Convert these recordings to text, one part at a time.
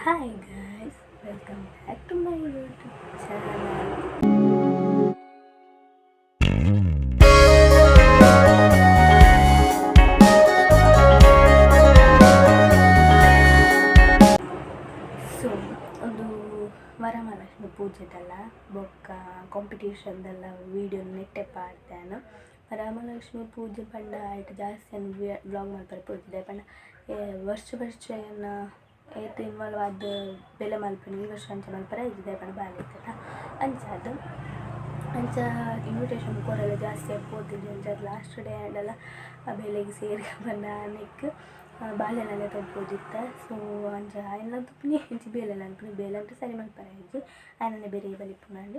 Hi guys, welcome back to my YouTube channel. So ಒಂದು ವರಮಹಾಲಕ್ಷ್ಮಿ ಪೂಜೆದಲ್ಲ ಬೊಕ್ಕ ಕಾಂಪಿಟೇಷನ್ದಲ್ಲ video ನೆಟ್ಟೆ ಪಾಡ್ದೇನ. Varamahalakshmi ಪೂಜೆ ಪಂಡ ಐಟ್ ಜಾಸ್ತಿ ವ್ಲಾಗ್ ಮಲ್ಪರೆ ಪೋತುದೆ. ಪಂಡ ವರ್ಷ ವರ್ಷ ಎನ್ನ ಏತ್ ಇನ್ವಾಲ್ವ್ ಆದ್ ಬೇಲೆ ಮಲ್ಪುನಿ. ಈ ವರ್ಷ ಅಂಚ ಮಲ್ಪರೆ ಆಯ್ತದೆ, ಪಂಡ ಬಾಲೆ ಇತ್ತಲ್ಲ, ಅಂಚಾದ್ ಅಂಚ ಇನ್ವಿಟೇಷನ್ ಕೊರೆಲ ಜಾಸ್ತಿ ಆದ್ ಪೋತಿಜಿ. ಅಂಚಾದ್ ಲಾಸ್ಟ್ ಡೇ ಆಂಡಲ ಆ ಬೇಲೆಗ್ ಸೇರ್ಗ ಪಂಡ ನೆಕ್ಕ್ ಬಾಲೆಲನೆ ತೋಪೊದಿತ್ತೆ. ಸೊ ಅಂಚ ಆಯ್ನ ತುಪ್ಪುನಿ ಇಂಚ ಬೇಲೆಲ ಅನ್ಪುನಿ. ಬೇಲೆ ಅಂಟು ಸರಿ ಮಲ್ಪರೆ ಆಯ್ಜಿ, ಆಯ್ನನೆ ಬೇರೆ ಬಲಿಪುನಾಂಡ್.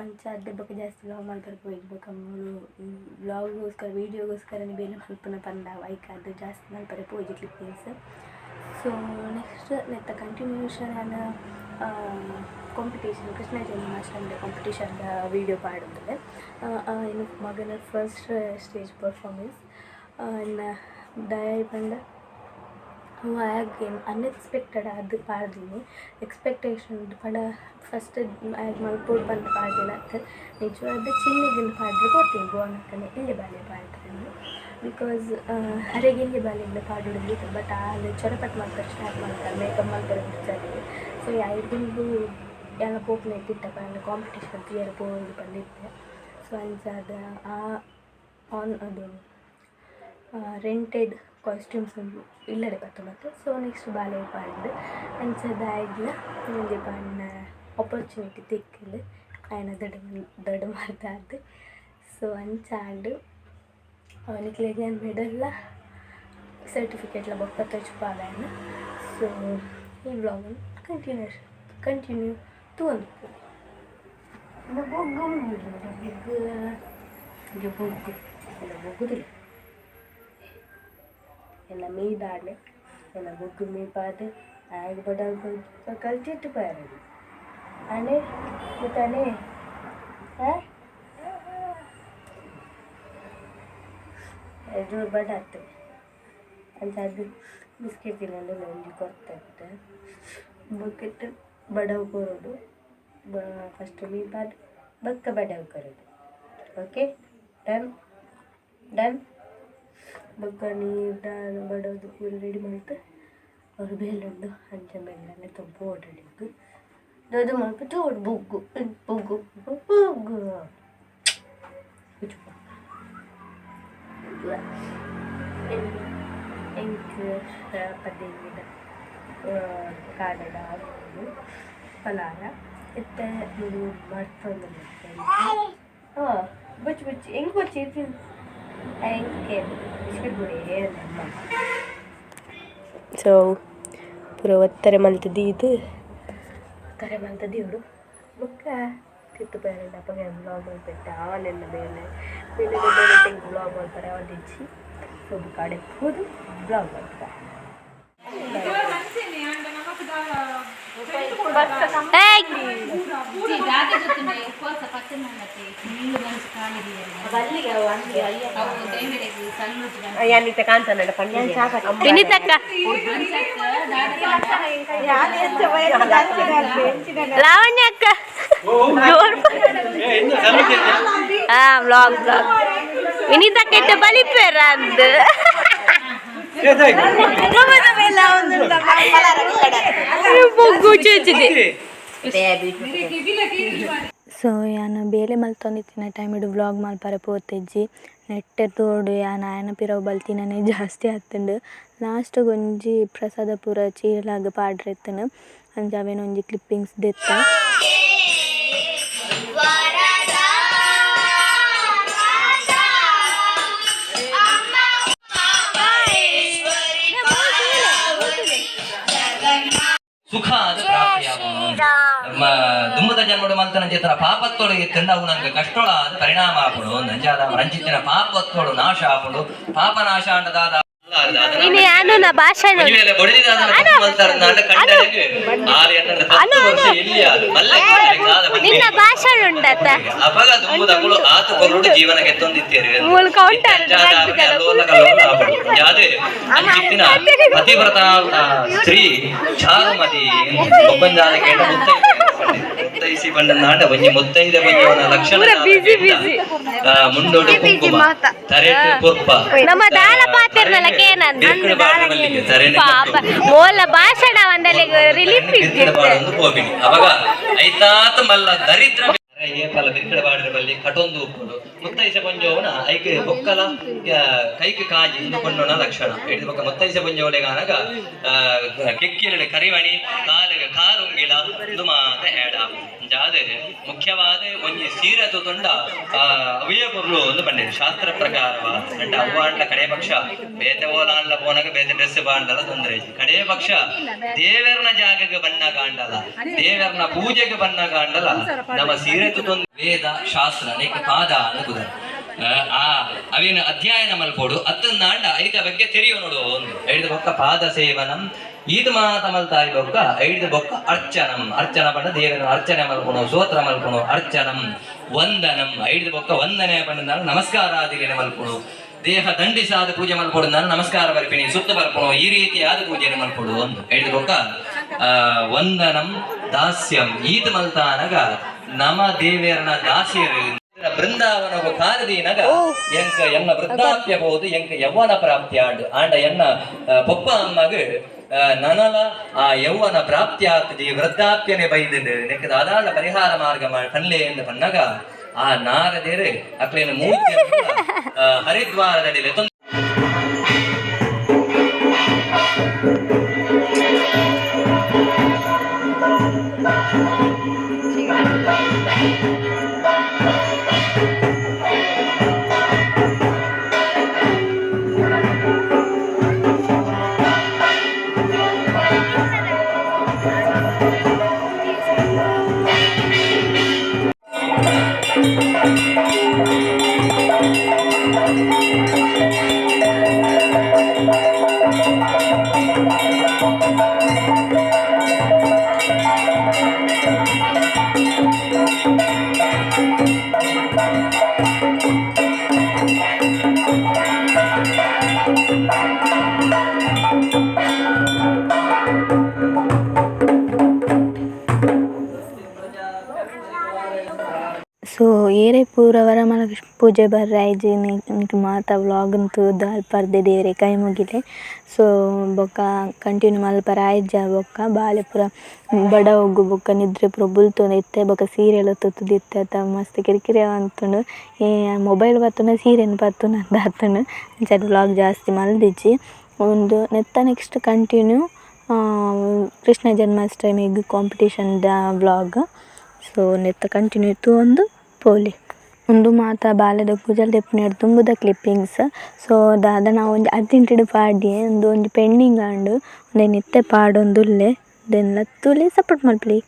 ಅಂಚಾದ್ ಬೊಕ ಜಾಸ್ತಿ ವ್ಲಾಗ್ ಮಲ್ಪರೆ ಪೋಯಿಜಿ. ಬೊಕ ಮೂಲು ವ್ಲಾಗ್ಗೋಸ್ಕರ, ವೀಡಿಯೋಗೋಸ್ಕರನೇ ಬೇಲೆ ಮಲ್ಪುನ ಪಂಡ ಐಕಾದ್ ಜಾಸ್ತಿ ಮಲ್ಪರೆ ಪೋಯಿಜಿ clippings. So next ನೆತ್ತ continuation on competition, Krishna Janmashtami competition video ಪಾಡೊಂದುಲ್ಲೆ. ಇನ್ನು ಮಗನ first stage performance. ಇನ್ನು ದಾಯೆ ಪಂಡ ಅವು ಆಯಗ್ ಅನ್ಎಕ್ಸ್ಪೆಕ್ಟೆಡ್ ಆದ್ ಪಾಡ್ದಿನಿ. ಎಕ್ಸ್ಪೆಕ್ಟೇಷನ್ ಪಂಡ ಫಸ್ಟ್ ಆಯಗ್ ಮಲ್ಪೊಡು ಪಂದ್ ಪಾಡ್ದಿನ ಅತ್ತ್. ನಿಜವಾದ್ ಚಿನ್ನಿಗ್ ಪಾಡ್ರೆ ಪೋತೀನಿ, ಭುವನಕ್ಕನ ಎಲ್ಯ ಬಾಲೆ ಪಾಡ್ರೆ. Because ಅರೆಗ್ ಎಲ್ಯ ಬಾಲೆಗ್ಲ ಪಾಡೊಡು ಬಟ್ ಆಲ್ ಚೊರಪಟ್ ಮಲ್ಪರೆ ಸ್ಟಾರ್ಟ್ ಮಲ್ತಾಲ್, ಮೇಕಪ್ ಮಲ್ಪರೆ ಬುಡ್ಜಾಲ್. ಸೊ ಐಡ್ದ್ ಯಾನ್ಲ ಪೋಪುನ ಇತ್ತಿತ್ತ ಪಂಡ ಕಾಂಪಿಟೇಷನ್ ತೂಯೆರೆ ಪೋವೊಡು ಪಂದ್ ಇತ್ತೆ. ಸೊ ಅಂಚಾದ್ ಆ ಆನ್ ಅದು ರೆಂಟೆಡ್ ಕಾಸ್ಟ್ಯೂಮ್ಸ್ ಇಲ್ಲಡೆ ಬತ್ತೊಂಬತ್ತು. ಸೊ ನೆಕ್ಸ್ಟ್ ಬಾಲೆ ಪಾಡ್ದ್ ಅಂಚಾದ್ ಆಯಗ್ಲ ಒಂಜಿ ಪಂಡ ಆಪರ್ಚುನಿಟಿ ತಿಕ್ಕ್ಂಡ್ ಆಯನ ದೊಡ್ಡ ದೊಡ್ಡ ಮರ್ದಾದ್. ಸೊ ಅಂಚಾಂಡ್. ನಿಕ್ಲೆಗ್ ಯಾನ್ ಮೆಡಲ್ಲ ಸರ್ಟಿಫಿಕೇಟ್ಲ ಬೊಕ್ಕ ತೋಜಿಪಾವೆ. ಸೊ ಈ ವ್ಲಾಗನ್ ಕಂಟಿನ್ಯೂಸ್ ಕಂಟಿನ್ಯೂ ತೂವೊಂದುಪ್ಪುಲೆ. ಬೊಗ್ಗು ಬೊಗ್ಗು ಬೊಗ್ಗು ಬೊಗ್ಗುದಿಲ್ಲ ಎಲ್ಲ ಮೀದಾಡ್ಲೆ ಎಲ್ಲ ಬೊಗ್ಗು ಮೀಪಾದ್ ಆಯಗ್ ಬಡಾವ್ ಕಲ್ತಿಟ್ಟು ಪಾರದು ಅಣೆ ಗೊತ್ತಾನೆ. ಜೋರು ಬಡ ಆಗ್ತದೆ. ಅಂಚಾದ್ ಬಿಸ್ಕೆಟ್ ತಿನ್ನಂಡ ಒಂಜಿ ಕೊರ್ತೆ. ಬೊಕ್ಕಿಟ್ಟು ಬಡವು ಕೊರೊಡು. ಫಸ್ಟ್ ಮೀಪಾದ್ ಬೊಕ್ಕ ಬಡವು ಕೊರೊಡು. Okay, done done. ಬೊಕ್ಕ ನೀರು ದಾದ ಬಡವುದು ಪೂರ ರೆಡಿ ಮಲ್ತ್ ಅವ್ರು ಬೇಲೆ ಉಂಡು. ಅಂಚ ಮೆಲ್ಲನೆ ಪೋಡಡಿಗ್ ದಾದ ಮಲ್ಪ ತೋಡು. ಬೊಗ್ಗು ಬೊಗ್ಗು ಬೊಗ್ಗು ಎಂಕ್ 15 ಕಾಡಡ ಫಲಾರ ಇತ್ತೆ ಮುಲು ಮರ್ತೊಂದುಲ್ಲೆರ್. ಹಾಂ, ಬೊಚ್ಚು ಬೊಚ್ಚು ಎಂಕ್ ಬೊಚ್ಚು ಎಂಕ್ ಬಿಸ್ಕೆಟ್ ಬೋಡೇ. ಸೊ ಪೂರ ಒತ್ತರೆ ಮಲ್ತ್ ದೀದ್, ಒತ್ತರೆ ಮಲ್ತ್ ದೀವೊಡು. ಬೊಕ್ಕ ತಿರ್ತ್ ಪೋಯೆರೆ ಅಪಗ ವ್ಲಾಗ್ ಮಲ್ಪೆತ್ತೆ ಆನೆನ್ನ ಬೇಲೆ ಬೇಲೆ ಬೇಲೆ ಎಂಕ್ ವ್ಲಾಗ್ ಮಲ್ಪರೆ ಆವೊಂದಿಜ್ಜಿ. ಸೊ ಬೊಕ್ಕ ಅಡೆ ಪೋದು ವ್ಲಾಗ್ ಮಲ್ಪುಗ. ವಿನಿತಕ್ಕ, ಲಾವಣ್ಯ ಅಕ್ಕ, ಹಾ, ವ್ಲಾಗ್ ವ್ಲಾಗ್. ವಿನಿತಕ್ಕ ಇಟ್ಟು ಬಲಿಪೇರ ಅಂದ್. ಬೊಗ್ಗು ಚೇಚಿದೆ. ಸೊ ಯಾನ್ ಬೇಲೆ ಮಲ್ತೊಂದಿತ್ತಿನ ಟೈಮಿಡ್ ವ್ಲಾಗ್ ಮಲ್ಪರೆ ಪೋತಿಜ್ಜಿ. ನೆಟ್ಟೆ ತೋಡು ಯಾನ್ ಆಯನ ಪಿರವು ಬಲ್ತಿನನೆ ಜಾಸ್ತಿ ಆತುಂಡು. ಲಾಸ್ಟ್ಗ್ ಒಂಜಿ ಪ್ರಸಾದ ಪೂರ ಚೀಲಗ್ ಪಾಡ್ರೆ ಇತ್ತುಂಡು. ಅಂಚ ಅವೆನ್ ಒಂಜಿ ಕ್ಲಿಪ್ಪಿಂಗ್ಸ್ ದೆತ್ತ. ಸುಖ ಅದು ಪ್ರಾಪ್ತಿಯಾಗುನು. ನಮ್ಮ ದುಮ್ಮದ ಜನ್ಮಡು ಮಲ್ತನ ಚೇತನ ಪಾಪತ್ತೊಳು ಇತ್ತಂಡ ಅವು ನಂಗೆ ಕಷ್ಟೊಳ ಅದು ಪರಿಣಾಮ ಆಪುಂಡು. ನಂಜಾದ ರಂಜಿತಿನ ಪಾಪತ್ತೊಳು ನಾಶ ಆಪುಂಡು. ಪಾಪ ನಾಶ ಅಂಡದಾದ. ಇನಿ ಅನುನ ಭಾಷಣ. ನಿನ್ನ ಭಾಷಣ ಉಂಡತ್ತ? ಅಪಗ ದುಂಬುದಕುಲು ಆತ ಕೊರುಡು ಜೀವನ ಗೆತ್ತೊಂದಿತ್ತೇರು. ಮೂಲು counter ಯಾದೆ ಅಂಚಿತ್ತಿನ ಪತಿವ್ರತ ಸ್ತ್ರೀ ಚಾರುಮತಿ ಒಪ್ಪಂದಾದ ಕೇಂದ್ರ ಮುತ್ತೈಸಿ ಬಂಡ ಒಂಜಿ ಮುತ್ತೈದೆ ಬಂಜವನ ಲಕ್ಷಣ. ಪೂರ busy, busy. ಮುಂಡೋಡು ಕುಂಕುಮ, ತರೆಟ್ ಪುರ್ಪ. ನಮ್ಮ ದಾಲ ಪಾತೆರ್ನಲ ಕೇನಂದ್. ಬಿರ್ಕುಡು ಬಾಡು ಮಲ್ಲಿಗೆ, ತರೆನೆ ಪಾಪ ಕಟ್ಟು. ಮೋಲ ಭಾಷಣ ಒಂದಲ್ಲಿ ರಿಲೀಫ್ ಬಿರ್ಕಡ ಇದ್ದಿತ್ತು. ಬಾಡೊಂದು ಪೋಪಿನಿ ಅವಾಗ ಐತಾತ ಮಲ್ಲ ದರಿದ್ರ ಏಪಲ ಬಿರ್ಕಡ ಬಾಡಿನ ಬಲ್ಲಿ ಕಟೊಂದು ಉಪ್ಪುಡು ಮುತ್ತೈಸ ಪಂಜೋವನ ಐಕ್ ಬೊಕ್ಕಲ ಕೈಕ್ ಕಾಜಿ ಇಂದು ಕೊಂಡೋನ ಲಕ್ಷಣ ಹಿಡಿದು ಬೊಕ್ಕ ಮುತ್ತೈಸ ಪಂಜೋವಲೆಗ ಆನಗ ಕೆಕ್ಕಿಲಡೆ ಕರಿವಣಿ, ಕಾಲಿಗೆ ಕಾರುಂಗಿಲ, ಇಂದು ಮಾತ ಹೇಡ ಜಾದೆ ಮುಖ್ಯವಾದ ಒಂಜಿ ಸೀರೆ ತೂತುಂಡ ಅವೇ ಪೊರ್ಲು ಒಂದು ಪಂಡೇರು ಶಾಸ್ತ್ರ ಪ್ರಕಾರವ. ಅಂಡ ಅವ್ವಾಂಡ್ಲ ಕಡೆ ಪಕ್ಷ ಬೇತೆ ಓಲಾಂಡ್ಲ ಪೋನಗ ಬೇತೆ ಡ್ರೆಸ್ ಬಾಂಡಲ ತೊಂದರೆ ಐತಿ. ಕಡೆ ಪಕ್ಷ ದೇವೆರ್ನ ಜಾಗಕ್ಕೆ ಬಣ್ಣ ಕಾಂಡಲ, ದೇವೆರ್ನ ಪೂಜೆಗೆ ಬಣ್ಣ ಕಾಂಡಲ ನಮ್ಮ ಸೀರೆ ತುತೊಂದು ವೇದ ಶಾಸ್ತ್ರ ನೇಕ ಪಾದ ಅನುಕುದ ಆ ಅವೇನು ಅಧ್ಯಯನ ಮಲ್ಪೋಡು ಅತ್ತಂದಾಂಡ ಐತ ಬಗ್ಗೆ ತೆರಿಯೋ ನೋಡು. ಒಂದು ಐದು ಬೊಕ್ಕ ಪಾದ ಸೇವನಂ, ಈದ್ ಮಾತ ಮಲ್ತಾಯಿ ಬೊಕ್ಕ ಐದು ಬೊಕ್ಕ ಅರ್ಚನಂ. ಅರ್ಚನ ಪಂಡ ದೇವರ ಅರ್ಚನೆ ಮಲ್ಪುಣು, ಸ್ತೋತ್ರ ಮಲ್ಪುಣು, ಅರ್ಚನಂ ವಂದನಂ. ಐದು ಬೊಕ್ಕ ವಂದನೆ ಪಂಡ ನಮಸ್ಕಾರಾದಿಲೇನ ಮಲ್ಪುಣು. ದೇಹ ದಂಡಿಸಾದ ಪೂಜೆ ಮಲ್ಪೊಡು, ನಾನು ನಮಸ್ಕಾರ ಬರ್ಪಿನಿ, ಸುತ್ತ ಬರ್ಪುಣು, ಈ ರೀತಿಯಾದ ಪೂಜೆಯನ್ನು ಮಲ್ಪೊಡು. ಒಂದು ಐದು ಬೊಕ್ಕ ವಂದನಂ ದಾಸ್ಯಂ ಈದ್ ಮಲ್ತಾನಗ ನಮ ದೇವೇರನ ದಾಸಿಯರು ಬೃಂದಾವನ ಕಾಲದೀನಗ ಎಂಕ ಎನ್ನ ವೃದ್ಧಾಪ್ಯ ಬಹುದು, ಎಂಕ ಯೌವನ ಪ್ರಾಪ್ತಿ ಆಂಡ್ ಆಂಡ ಎನ್ನ ಪೊಪ್ಪ ಅಮ್ಮಗ್ ನನಲ ಆ ಯೌವನ ಪ್ರಾಪ್ತಿ ಆಗ್ತದೆ, ವೃದ್ಧಾಪ್ಯನೆ ಬೈದಿಂಡು ನೆಕ್ಕ ದಾದಾಳ ಪರಿಹಾರ ಮಾರ್ಗ ಪನ್ಲೆ ಎಂದು ಪನ್ನಗ ಆ ನಾರದೇರು ಅಕ್ಲೇನ ಮೂರ್ತಿ ಹರಿದ್ವಾರದಲ್ಲಿ ಸೊ ಏರೇ ಪೂರ ವರಮಹಾಲಕ್ಷ್ಮಿ ಪೂಜೆ ಬರ್ರೆ ಆಯ್ಜಿ ನಿಕ್ ಮಾತ ವ್ಲಾಗ್ ತೂದು ಅಲ್ಪರ್ದೆ ದೇವೆರೆ ಕೈ ಮುಗಿಲೆ. ಸೊ ಬೊಕ್ಕ ಕಂಟಿನ್ಯೂ ಮಲ್ಪರೆ ಆಯ್ಜ. ಬೊಕ್ಕ ಬಾಲೆ ಪೂರ ಬಡವುಗು ಬೊಕ್ಕ ನಿದ್ರೆ ಪೂರ ಬುಲ್ತೊಂದು ಇತ್ತೆ. ಬೊಕ್ಕ ಸೀರಿಯಲ್ ತೂತುದಿತ್ತೆ ಅತ ಮಸ್ತ್ ಕಿರಿಕಿರಿ ಆವೊಂದುಂಡು. ಈ ಮೊಬೈಲ್ ಪತ್ತುನ ಸೀರೆನ್ ಪತ್ತುನ ಆತುಂಡು. ಅಂಚಾದ್ ವ್ಲಾಗ್ ಜಾಸ್ತಿ ಮಲ್ದಿಜಿ. ಉಂದು ನೆತ್ತ ನೆಕ್ಸ್ಟ್ ಕಂಟಿನ್ಯೂ ಕೃಷ್ಣ ಜನ್ಮಾಷ್ಟಮಿಗ್ ಕಾಂಪಿಟೇಷನ್ ದ ವ್ಲಾಗ್. ಸೊ ನೆತ್ತ ಕಂಟಿನ್ಯೂ ತೂವೊಂದು ಪೋಲೆ. ಉಂದು ಮಾತ ಬಾಲೆದ ಕುಜಲ್ ದೆಪ್ಪುನ ದುಂಬುದ ಕ್ಲಿಪ್ಪಿಂಗ್ಸ್. ಸೊ ದಾದನ ಒಂಜಿ ಅರ್ಜೆಂಟ್ ಪಾಡ್ಯೆ, ಉಂದು ಒಂಜಿ ಪೆಂಡಿಂಗ್ ಆಂಡ್, ಉಂದೆನ್ ಇತ್ತೆ ಪಾಡೊಂದುಲ್ಲೆ. ಉಂದೆನ್ಲ ತೂಲೆ, ಸಪೋರ್ಟ್ ಮಲ್ಪುಲೆ.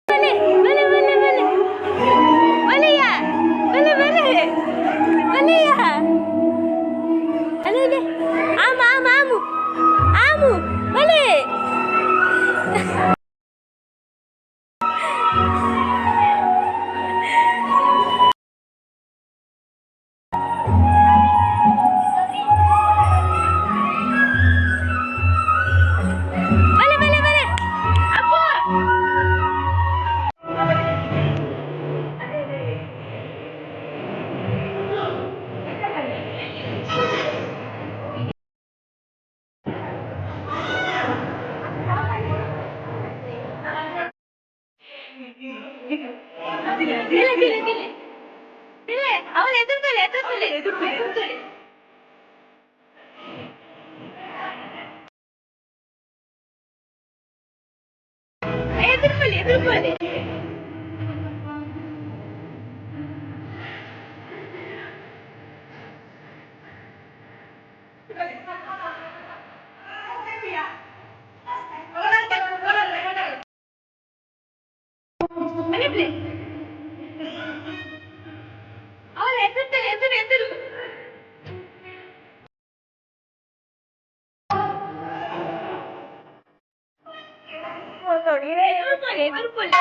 ಬಲೆ ಬಲೆ ಬಲೆ ಬಲೆ ಬಲೆಯ ಬಲೆ ಬಲೆ ಬಲೆಯ ಅಲೆ ಅಲೆ ಆಮ ಆಮ ಆಮು ಆಮು ಬಲೆ. ಬಲೆ ಬಲೆ ಬಲೆ ಅಪ್ಪ. ದಿಲೆ ದಿಲೆ ದಿಲೆ ದಿಲೆ ಅವಳು ಎದುರ್ತಲೆ ಎದುರ್ತಲೆ ಎದುರ್ತಲೆ. ಎದುರ್ಪಲೆ ಎದುರ್ಪಲೆ. ನಿಪ್ಲೆ ಅವಳು ಎದುರ್ತಲೆ ಎದುರು ಎದುರು. ಎದುರುಪೊಲೆ ಎದುರುಪೊಲೆ.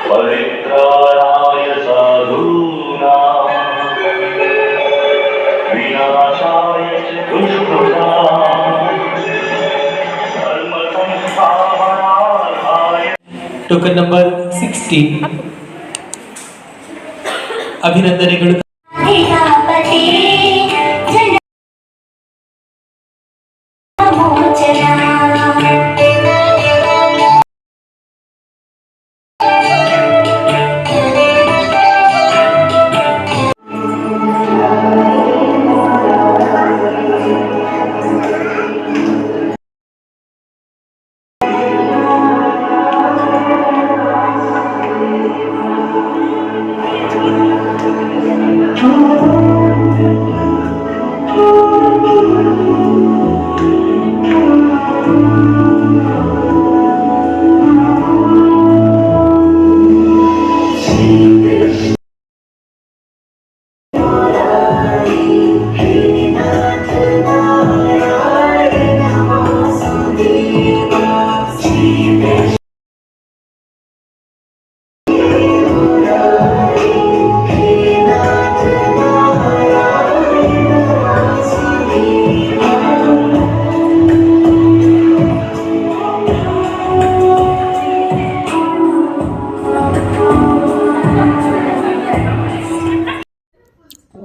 परित्राणाय साधूनां विनाशाय च दुष्कृतां धर्मसंस्थापनार्थाय. ಟೋಕನ್ ನಂಬರ್ 16, ಅಭಿನಂದನೆಗಳು.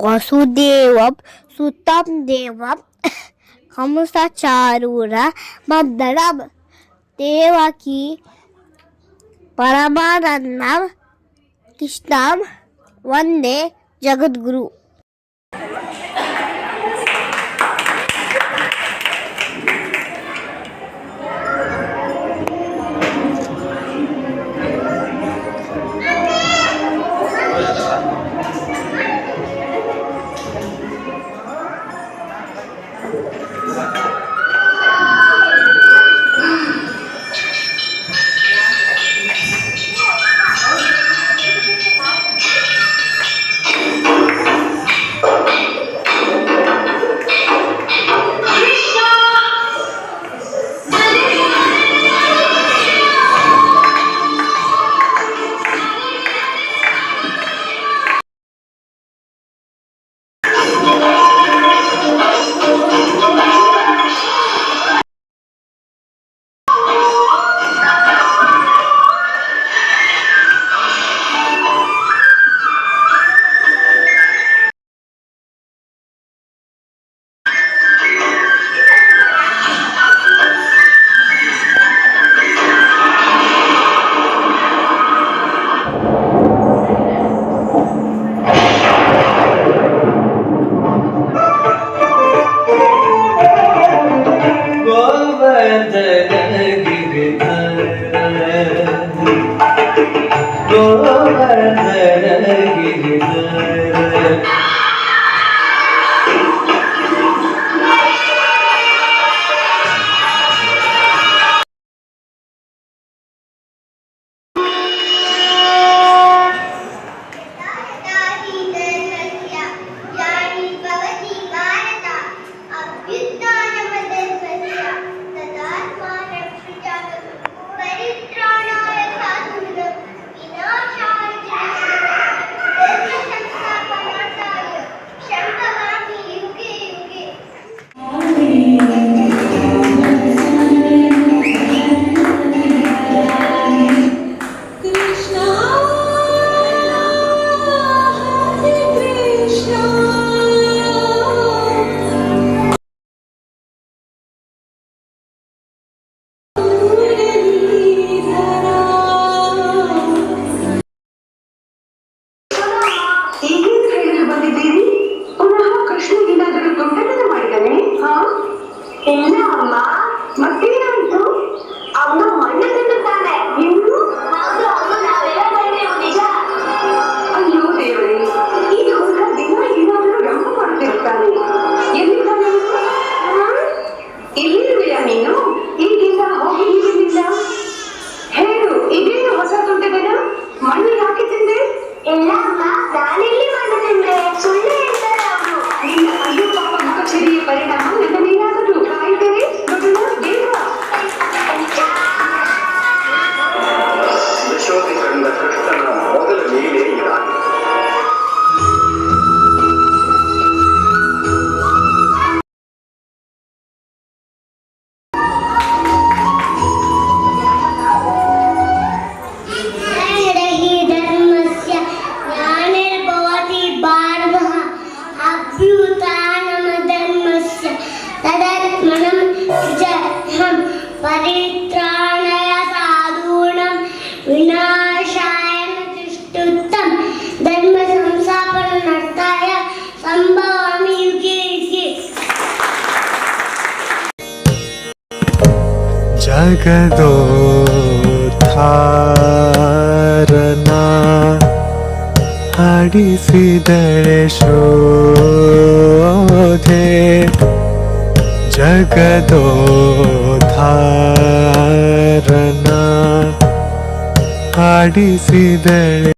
ವಸುದೇವಂ ಸುತಂ ದೇವಂ ಕಂಸಚಾರೂರ ಮರ್ದನಂ ದೇವಕಿ ಪರಮಾನಂದಂ ಕೃಷ್ಣಂ ವಂದೇ ಜಗದ್ಗುರು. ಗೋವರ್ಧನ ಗಿರಿಧರ, ಗೋವರ್ಧನ ಗಿರಿಧರ. ಭವತಿ ಭಾರತ ಅಭ್ಯುತ್ಥಾನಮಧರ್ಮಸ್ಯ ತದಾತ್ಮಾನಂ ಸೃಜಾಮಿ. ಪರಿತ್ರಾಣಾಯ ಸಾಧೂನಾಂ ವಿನಾಶಾಯ ಚ ದುಷ್ಕೃತಾಂ ಧರ್ಮ ಸಂಸ್ಥಾಪನಾರ್ಥಾಯ. ಜಗದೋದ್ಧಾರನ ಹಾಡಿಸಿದಳೆ ಶೋಧೆ, ಜಗದೋದ್ಧಾರನ ಹಾಡಿಸಿದಳೆ.